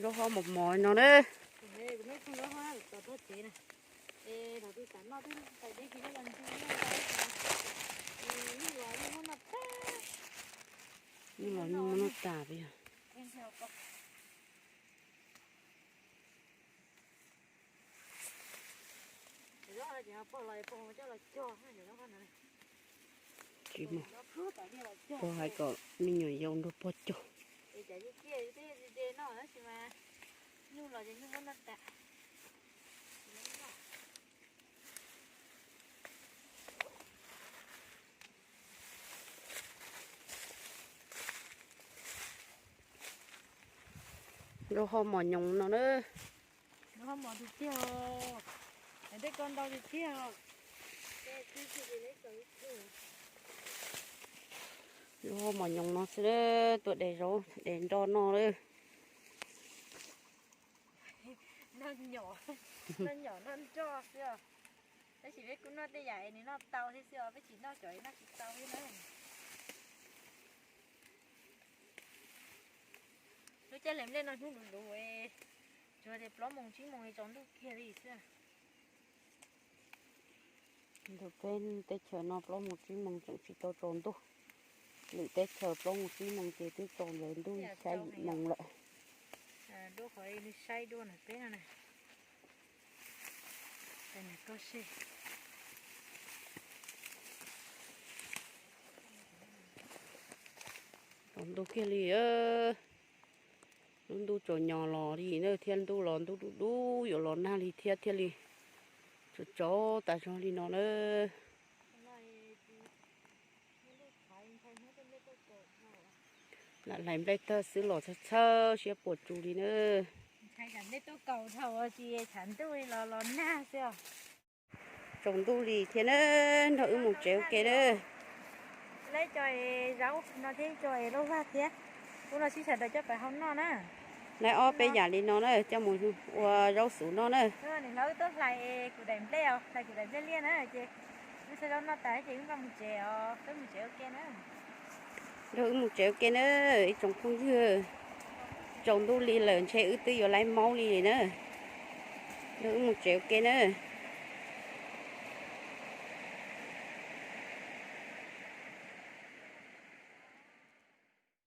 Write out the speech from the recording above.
Zaub hob mos mos no na. Nyuj los nyuj muab noj tas peb yog. Tsis muaj, pog hais kom me nyuam yaus nrog pog cog. Nrau ho mos nyoos no na. Nrau ho mos tiag tiag. Tej ko ntau tiag tiag. Nrau ho mos nyoos no xwb, tuaj de zaub de nroj noj lawm. Noj nyom, noj nyom noj nroj xwb os. Tab sis peb kuj noj tej yam es nws noj tau thiab xwb os, peb tsis noj cov noj tsis tau thiab na. Lub caij hlais nplej no hnub luv luv, tsuas tias plaub moos tsib moos tsaus ntuj kiag li xwb. Ntawm peb teb chaws no plaub moos tsib moos tseem tsis tau tsaus ntuj. Lwm teb chaws plaub moos tsib moos ces twb tsaus ntawd ntuj xya yim moos lawm. Dua qhov nws saib dua ntawm peb no na. Tsaus ntuj kiag li. Lub ntuj tsaus nyos los li na, thiab ntuj los ntuj dub dub yuav los nag li thiab thiaj li tsaus tsaus tas zog li no na. Lam hlais nplej tag xwb los txhawj txhawj siab puas tsus li na. Tsaus ntuj li thiab na, nrog wb mus tsev ua ke na. Lawv cov zaub no thiab cov lauj vag thiab, ub no sib sawv daws coj pais hau noj na. Lawv ob peb yam li no na, coj mus ua zaub xuv noj na. Nws hlawv wb tuaj hlais kuv daim nplej os, hlais kuv daim nplej liaj na, ces wb xav zaub noj tas ces wb npaj mus tsev os, wb mus tsev ua ke na. Nrog wb mus tsev ua ke na, ib tsoom phooj ywg. Tsaus ntuj li lawm ntshe wb twb yuav laib maub li na. Nrog wb mus tsev ua ke na.